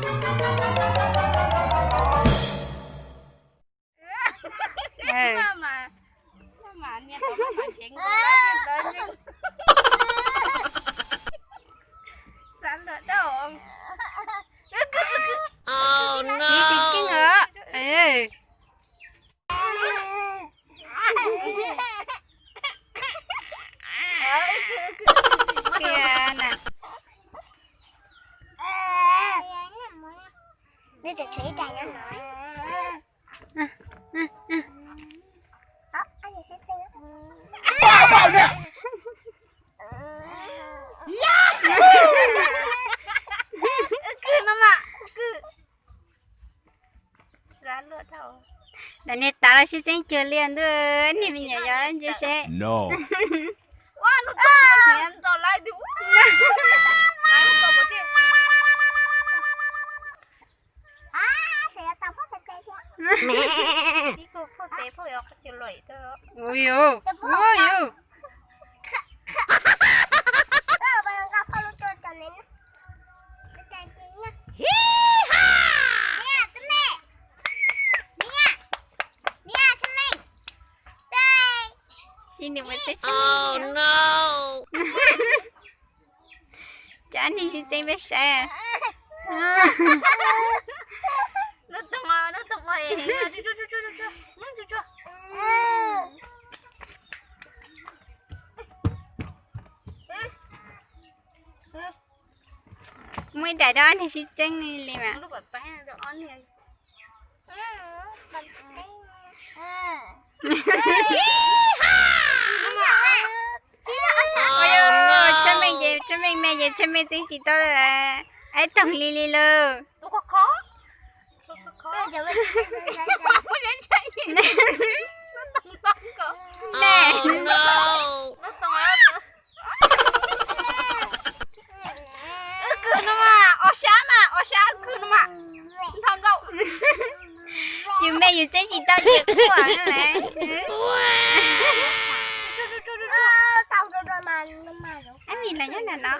Siv tsis keej os. Ntawm niag tav los sib txeeb cuag li ntuj, niag me nyuam yog ntsia seb. Ui yus, ui yus. Sib nws ua teb tshaj. Cov niag sib txeeb peb saib. Muaj ib daim rau ob niag sib txeeb li mas. Tsab meej ces tsab meej me ces tsab meej txeeb tsis tau, ib toog li li lawm. Wb kwv no mas, ua sab mas, ua sab wb kwv no mas. Nthos nkaus. Yus me yus txeeb tsis tau ces quaj no las. Ab, vim los nyob ntawm no.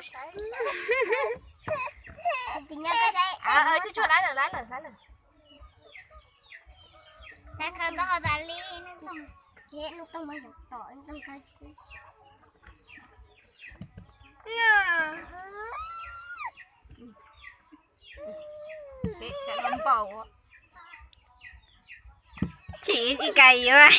Chim tsis kam yuav.